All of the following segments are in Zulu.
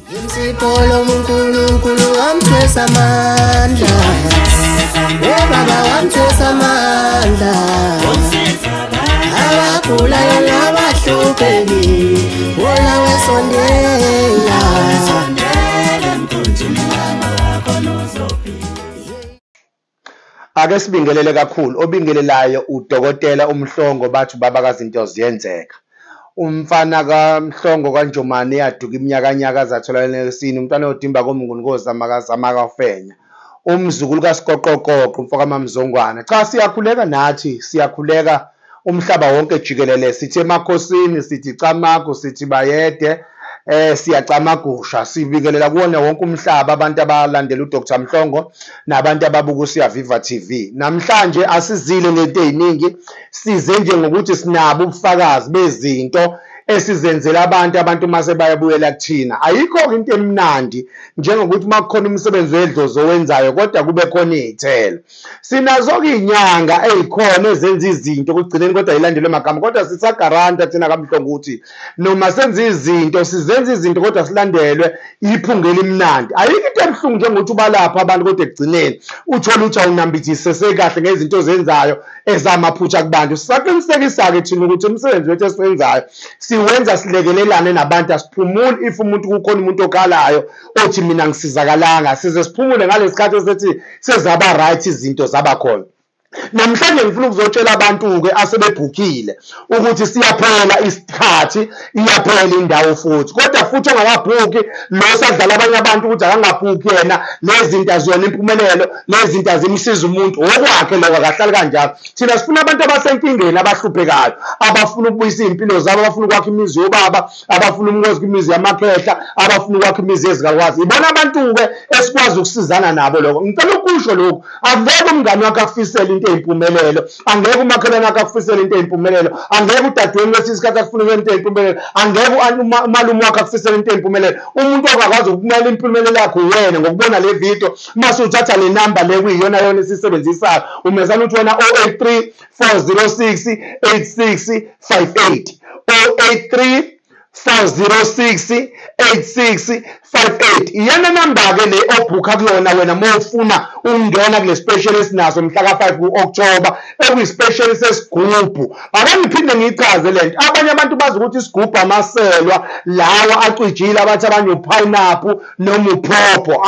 Imsipolo uNkulunkulu wamthwesa amandla. Baba wamthwesa amandla. Abagulayo nabahluphekile, wona wesondela. Ake sibingelele kakhulu obingelelayo uDokotela uMhlongo, bathi ubaba kazinto ziyenzeka. Umfana kaMhlongo kaNjomane yaduka iminyakanyaka zatholakala esini, umntwana odimba koMnguni kozama kazama kafenya. Umzukulu kaSigoqogoqo umfo kaMamzongwana. Cha, siyakhuleka nathi, siyakhuleka umhlaba wonke jikelele, sithi emakhosini, sithi Camagu, sithi Bayede, siyacamagusha, sibingelela kuwona wonke umhlaba abantu abalandela uDr Mhlongo nabantu ababuka uSiyaviva TV. Namhlanje asizile ngento eziningi, size nje ngokuthi sinabo ubufakazi bezinto esizenzela abantu mase bayabuyela kuthina. Ayikho into emnandi njengokuthi makukhona umsebenzi wedlozi owenzayo kodwa kube khona izithelo. Sinazo izinyanga ezikhona ezenza izinto kugcineni kodwa ilandelwe amagama, kodwa sisagaranta thina kaMhlongo ukuthi noma senza izinto sizenza izinto kodwa silandelwe iphunga elimnandi. Ayikho into ebuhlungu njengokuthi ubalapha abantu kodwa ekugcineni uthole ukuthi awunambithisese kahle ngezinto ozenzayo ezamaphutha kubantu. Sisaqinisekisa-ke thina ukuthi umsebenzi wethu esiwenzayo siwenza silekelelane nabantu, asiphumuli. If umuntu kukhona umuntu okhalayo othi mina ngisizakalanga, size siphumule ngalesikhathi esithi sezaba right izinto zaba khona. Namhlanje ngifuna ukuzotshela abantu-ke asebebhukhile ukuthi siyaphela isikhathi, iyaphela indawo futhi. Kodwa futhi ongakabhukhi lo sadlala abanye abantu ukuthi akangabhukhi yena, lezi zinto aziyona impumelelo, lezi zinto azimsiza umuntu okwakhe lokho, akahlali kanjalo. Thina sifuna abantu abasenkingeni, abahluphekayo, abafuna ukubuyisa iy'mpilo zabo, abafuna ukwakha imizi yobaba, abafuna ukwakha imizi yamakhehla, abafuna ukwakha imizi yezikakwazi. Ibona abantu-ke esikwazi ukusizana nabo lokho. Ngicela ukusho lokhu, angeke umngani wakho akufisele into eyimpumelelo, angeke umakhelwane wakho akufisele into eyimpumelelo, angeke udadewenu kwesinye isikhathi akufunele into eyimpumelelo, angeke umalume wakho akufisele into eyimpumelelo. Umuntu ongakwazi ukumela impumelelo yakho wena ngokubona le video, mase uthatha le namba le kuyiyona yona esiyisebenzisayo, umezana uthi wena 083 406 8658, 083 406 8658. Iyona namba-ke le obhukha kuyona wena uma ufuna ukungena kule special esinaso mhla ka-5 ku-October, ekuyi-special sesigubhu. Ake ngiphinde ngiyichaze le nto. Abanye abantu bazi ukuthi isigubhu amaselwa lawa acijile, abathi abanye upineapple noma uphopho.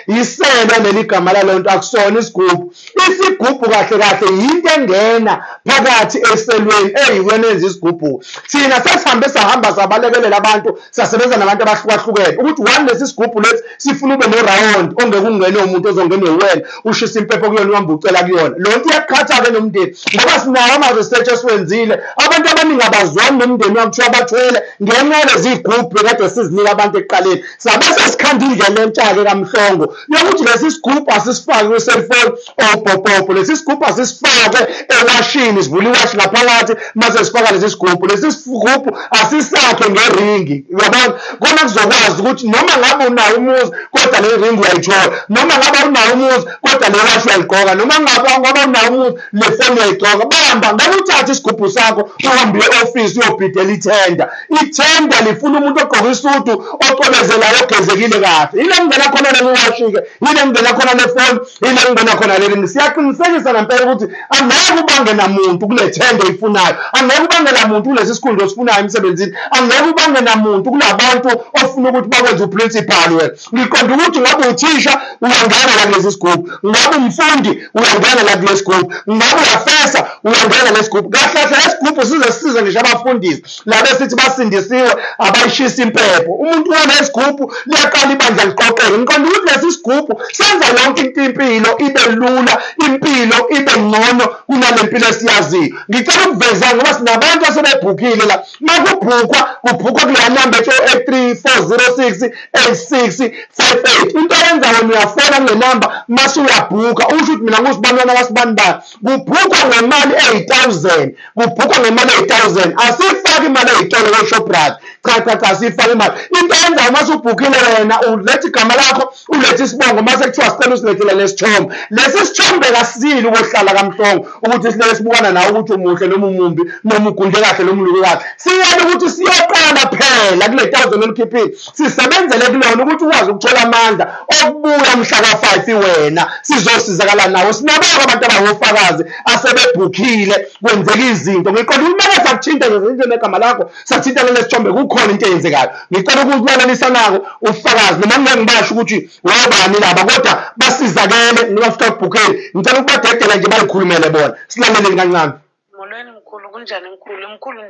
Iselwa leli gama lalo nto, akusona isigubhu. Isigubhu kahle kahle yinto engena phakathi eselweni eyiyona enza isigubhu. Thina sesihambe sahamba sabalekelela abantu, sasebenza nabantu abahlukahlukene ukuthi one, lesi sigubhu lesi sifuna ube no-round ongeke ungene umuntu ozongena wena ushisa impepho kuyona uhambe ucela kuyona. Lo nto iyaqhatha-ke nomndeni ngoba sinawo ama-research esiwenzile. Abantu abaningi abazwani nomndeni wabo, kuthiwa bathwele ngenxa yalezi iy'gubhu ekade sizinika abantu ekuqaleni. Sabe sesikhanda indlela entsha-ke kaMhlongo yokuthi lesi sigubhu asisifake kwi-cellphone obhobhobho, lesi sigubhu asisifake ewashini, sivule iwashi ngaphakathi mase sifaka lesi sigubhu. Lesi sigubhu asisakhe ngeringi, uyabona, kona kuzokwazi ukuthi noma ngabe unawo umuzi kodwa le ringi uyayithola, noma ngabe unawo umuzi kodwa le washi uyayigqoka, noma ngabe unawo umuzi le foni uyayigqoka. Bamba ngabe uthathe isigubhu sakho uhambe e-ofisi uyobhidela ithenda. Ithenda lifuna umuntu ogqoka isudu ocwebezelayo ogezekile kahle. Yile kungena khona le washi-ke, yile kungena khona le foni, yile kungena khona le ringi. Siyaqinisekisa ngempela ukuthi angeke ubange namuntu kule thenda oyifunayo, angeke ubange namuntu kulesi sikhundla osifunayo emsebenzini, angeke ubange namuntu kulabantu ofuna ukuthi bakwenze uprincipal wena. Ngiqonda ukuthi ngabe uthisha uyangena la kulesi sigubhu, ngabe umfundi uyangena la kulesi sigubhu, ngabe uyafesa uyangena lesi sigubhu. Kahle kahle lesi sigubhu size sisize ngisho abafundisi laba esithi basindisiwe abayishisa impepho. Umuntu onesigubhu liyaqala ibandla liqoqeke. Ngiqonda ukuthi lesi sigubhu senza yonke into impilo ibe lula, impilo ibe ngcono kunale mpilo esiyaziyo. Ngicela ukuveza ngoba sinabantu asebebhukhile la. Makubhukhwa kubhukhwa kuleya namba ethi 083 406 8658. Into oyenza wena uyafona kule namba mase uyabhukha, usho ukuthi mina ngusibani wasibani bani. Kubhukhwa ngemali eyi-1000, kubhukhwa ngemali eyi-1000. Asifaki imali ey'tolo ko-Shoprite, cha cha cha, asifaki imali. Into oyenzayo mase ubhukhile wena uletha igama lakho, uletha isibongo, mase kuthiwa sicela usilethele lesithombe. Lesi sithombe kasisile ukuhlala kaMhlongo ukuthi silele sibukana nawe ukuthi umuhle noma umumbi noma ugunde kahle noma uluke kahle. Siyele ukuthi siyoqala Siyaqala phela kule 1000 olikhiphile, sisebenzele kulona ukuthi ukwazi ukuthola amandla okubuya mhla ka-5 wena sizosizakala nawo. Sinabona abantu abangofakazi asebebhukhile kwenzeka izinto. Ngiqonda ukuthi uma sakuthinta nje negama lakho, sathinta lesithombe, kukhona into eyenzekayo. Ngicela ukukulalelisa nako ufakazi, noma ngeke ngibasho ukuthi wobani laba, kodwa basizakele noma futhi akubhukhele. Ngicela ukubadedela nje bayikhulumele bona. Silaleleni kancane. Molweni mkhulu, kunjani mkhulu? Mkhulu,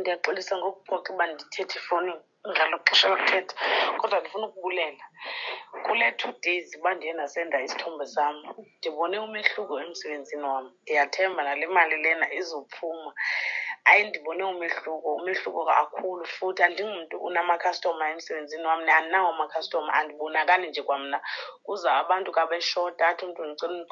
ndiyaxolisa ngokuphoxa uba ndithethe efowunini ngalo xesha lokuthetha, kodwa ndifuna ukubulela. Kule 2 days uba ndiye ndasenda isithombe sam, ndibone umehluko emsebenzini wam. Ndiyathemba nale mali lena izophuma. Hayi, ndibone umehluko kakhulu futhi. Andingumntu unamakhastoma emsebenzini wam, andinawo amakhastoma, andibonakali nje kwamna. Kuza abantu kabeshota, athi umntu ndicela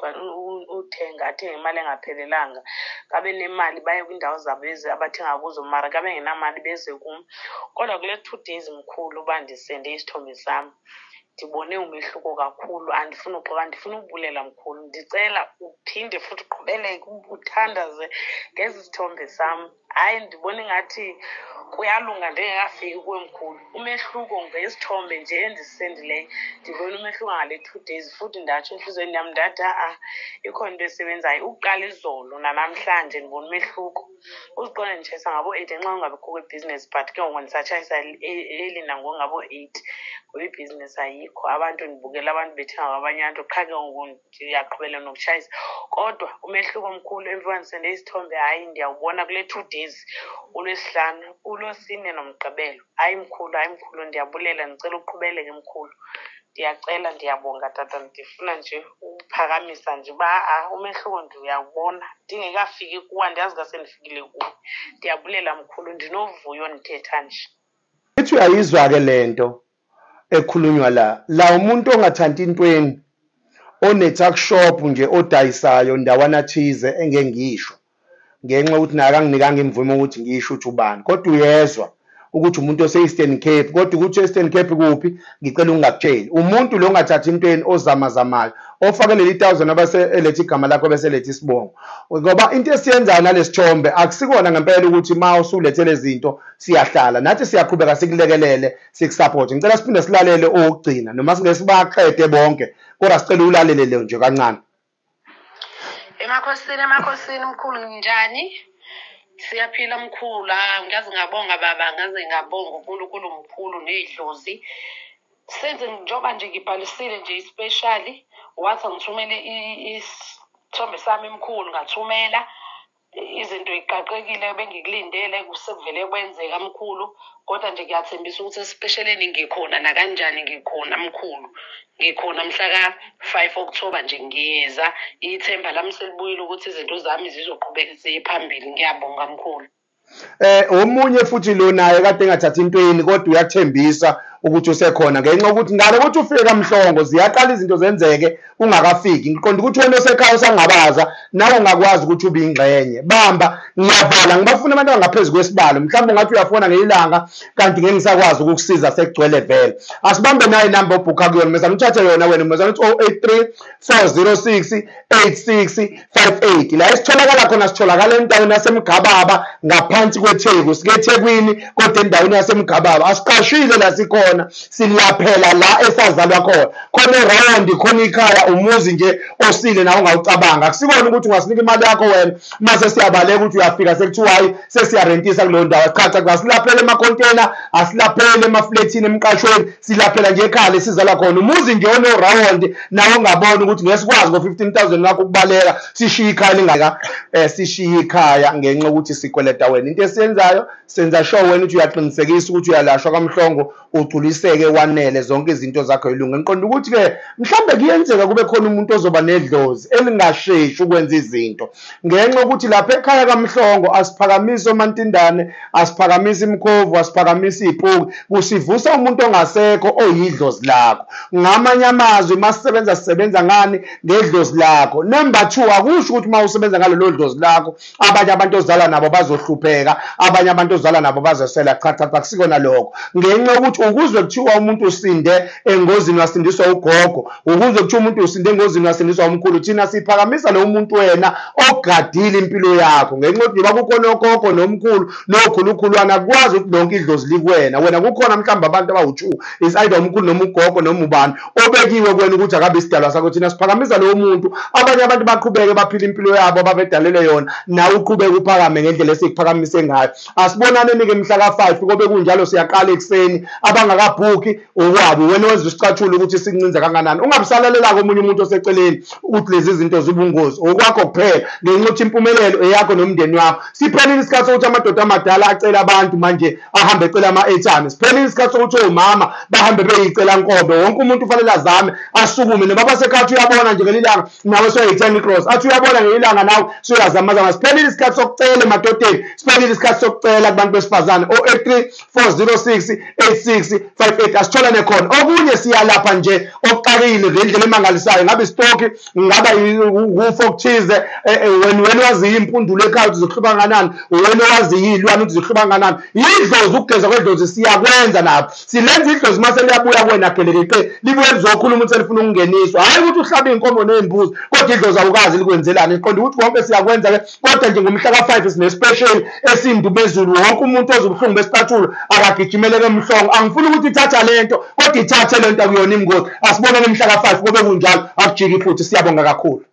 uthenga, athenge imali engaphelelanga. Kabe nemali baye kwiindawo zabo ezi abathenga kuzo, mara kabe ngenamali beze kum. Kodwa kule 2 days mkhulu uba ndisende isithombe sam, ndibone umehluko kakhulu. Andifuni uxoka, ndifuna ukubulela mkhulu. Ndicela uphinde futhi uqhubeleke uthandaze ngezi sithombe sam. Hayi, ndibona ingathi kuyalunga ndingekafiki kuwe mkhulu. Umehluko ngesithombe nje endisendileyo, ndibona umehluko ngale 2 days. Futhi ndatsho entliziyweni yam ndathi ha-a, ikhona into esebenzayo. Ukuqala izolo nanamhlanje ndibona umehluko. Uziqonda nditshayisa ngabo-8 ngenxa yongabikho kwebhizinesi, but ke ngoku ndisatshayisa early nangoku ngabo-8 ngoba ibhizinesi ayikho. Abantu ndibukela abantu bethenga kwabanye abantu, qha ke ngoku ndiyaqhubela nokutshayisa. Kodwa umehluko omkhulu emva ndisende isithombe, hayi, ndiyawubona kule 2 days, uLwesihlanu, uLwesine noMgqibelo. Hayi mkhulu, hayi mkhulu, ndiyabulela. Ndicela uqhubeleke mkhulu. Ndiyacela, ndiyabonga tata. Ndifuna nje ukuphakamisa nje uba ha-a, umehluko ndiyawubona ndingekafiki kuwe, andiyazi ka sendifikile kuwe. Ndiyabulela mkhulu, ndinovuyo ndithetha nje. Ithi uyayizwa-ke le nto ekhulunywa la. La umuntu ongathanti intweni, one-tuck shop nje odayisayo ndawana thize engeke ngisho ngenxa yokuthi naye akanginikanga imvume ukuthi ngisho ukuthi ubani, kodwa uyezwa ukuthi umuntu ose-Eastern Cape, kodwa ukuthi e-Eastern Cape kuphi ngicela ungakutsheli. Umuntu lo ongathathi intweni, ozamazamayo, ofake leli 1000 abase eletha igama lakho bese eletha isibongo. Ngoba into esiyenzayo nalesithombe akusikona ngempela ukuthi ma usulethe lezi zinto siyahlala nathi, siyaqhubeka sikulekelele, sikusupport. Ngicela siphinde silalele owokugcina, noma singeke sibaqede bonke, kodwa sicela ulalele le nje kancane. Emakhosini, emakhosini mkhulu, njani? Siyaphila mkhulu. Ngaze ngabonga baba, ngaze ngabonga uNkulunkulu mkhulu nedlozi. Senze njengoba nje ngibhalisile nje especially, wathi angithumele isithombe sami mkhulu, ngathumela. Izinto iqaqekile bengikulindele kusekuvele kwenzeka mkhulu, kodwa nje ngiyathembisa ukuthi especialeni ngikhona nakanjani, ngikhona mkhulu, ngikhona mhla ka-5 October nje ngiyeza. Ithemba lami selibuyile ukuthi izinto zami zizoqhubeka ziye phambili. Ngiyabonga mkhulu. Omunye futhi lo naye kade engathathi intweni, kodwa uyakuthembisa ukuthi usekhona ngenxa yokuthi ngale ukuthi ufike kaMhlongo ziyaqala izinto zenzeke ungakafiki. Ngiqonda ukuthi wena osekhaya usangabaza nawe ungakwazi ukuthi ube ingxenye. Bamba, ngiyavala, ngibafuna abantu abangaphezu kwesibalo. Mhlawumbe ungathi uyafona ngelanga kanti ngeke ngisakwazi ukukusiza, sekugcwele vele. Asibambe nayo inamba obhukha kuyona, mezana uthathe yona wena, mezana uthi 083 406 8658. La esitholakala khona, sitholakala endaweni yaseMgababa ngaphansi kweTheku, sike eThekwini kodwa endaweni yaseMgababa. Asiqashile la sikhona, silaphela la esazalwa khona, khona eround, khona ikhaya, umuzi nje osile nawe ungawucabanga. Akusikona ukuthi ungasinika imali yakho wena mase siyabaleka ukuthi uyafika sekuthiwa hayi sesiyarentisa kuleyo ndawo. Cha cha, asilaphele emakhontena, asilaphele emaflethini, emqashweni, silaphela nje ekhaya lesizalwa khona, umuzi nje ono-round nawe ungabona ukuthi ngeke sikwazi ngo-15,000 wakho ukubaleka sishiye ikhaya lingaka, sishiye ikhaya ngenxa yokuthi sikweleta wena. Into esiyenzayo, senza sure wena ukuthi uyaqinisekisa ukuthi uyalashwa kaMhlongo, ugculiseke wanele, zonke izinto zakho yilunga. Ngiqonda ukuthi-ke mhlambe kuyenzeka kube khona umuntu ozoba nedlozi elingasheshi ukwenza izinto ngenxa yokuthi lapha ekhaya kaMhlongo asiphakamise omantindane, asiphakamise imikhovu, asiphakamise iy'puki, kusivusa umuntu ongasekho oyidlozi lakho. Ngamanye amazwi, masisebenza sisebenza ngani? Ngedlozi lakho. Number 2, akusho ukuthi uma usebenza ngalelo dlozi lakho abanye abantu ozala nabo bazohlupheka, abanye abantu ozala nabo bazosela. Cha cha cha, kusikona lokho. Ngenxa yokuthi ukuthi ukuze kuthiwa umuntu usinde engozini wasindiswa ugogo, ukuze kuthiwa umuntu usinde engozini wasindiswa umkhulu, thina siphakamisa lo muntu wena ogadile impilo yakho. Ngenxa yokuthi njengoba kukhona ogogo nomkhulu nokhulukhulwana, akwazi ukuthi lonke idlozi likuwena. Wena kukhona mhlawumbe abantu abawu-2, is either umkhulu noma ugogo noma ubani obekiwe kuwena ukuthi akabe isidalwa sakho. Thina siphakamisa lowo muntu, abanye abantu baqhubeke baphile impilo yabo ababedalele yona, nawe uqhubeke uphakame ngendlela esikuphakamise ngayo. Asibonaneni-ke mhla ka-5 kobe kunjalo, siyaqala ekuseni. Abangakabhukhi okwabo, wena wenza isicathulo ukuthi sincinza kangakanani. Ungabusalalelako omunye umuntu oseceleni ukuthi lezi zinto zibungozi, okwakho kuphela, ngenxa yokuthi impumelelo eyakho nomndeni wakho. Siphelile isikhathi sokuthi amadoda amadala acela abantu manje ahambe ecela ama-airtime. Siphelile isikhathi sokuthi omama bahambe beyicela nkobe. Wonke umuntu ufanele azame asukume. Noma basekhathi uyabona nje ngelilanga nawe soyayithenga i-cross, athi uyabona ngelilanga nawe soyazamazama. Siphelile isikhathi sokucela emadodeni, siphelile isikhathi sokucela kubantu besifazane. 083 406 8658 asitholane khona. Okunye siyalapha nje okuxakile ngendlela emangalisayo, ngabe isitoki, ngaba ukufa okuthize, wena waziyo impundulo ekhaya ukuthi zizohluba kangakanani, wena waziyo iy'lwane ukuthi zizohluba kangakanani. Idlozi, ukugeza kwedlozi siyakwenza lapho, silenza idlozi mase liyabuya kuwena gelekeqe, libuye lizokhuluma ukuthi selifuna ukungeniswa. Hhayi ukuthi uhlabe iy'nkomo ney'mbuzi, kodwa idlozi awukazi likwenzelani. Iqonde ukuthi konke siyakwenza-ke, kodwa nje ngomhla ka-5 sine-special esindumezulu. Wonke umuntu ozwa ubuhlungu besicathulo akagijimele keMhlongo. Angifuni ukuthi ithatha lento, kodwa ithathe lento akuyona ingozi. Asibonane mhla ka-5 kobe kunjalo, akujiki futhi. Siyabonga kakhulu.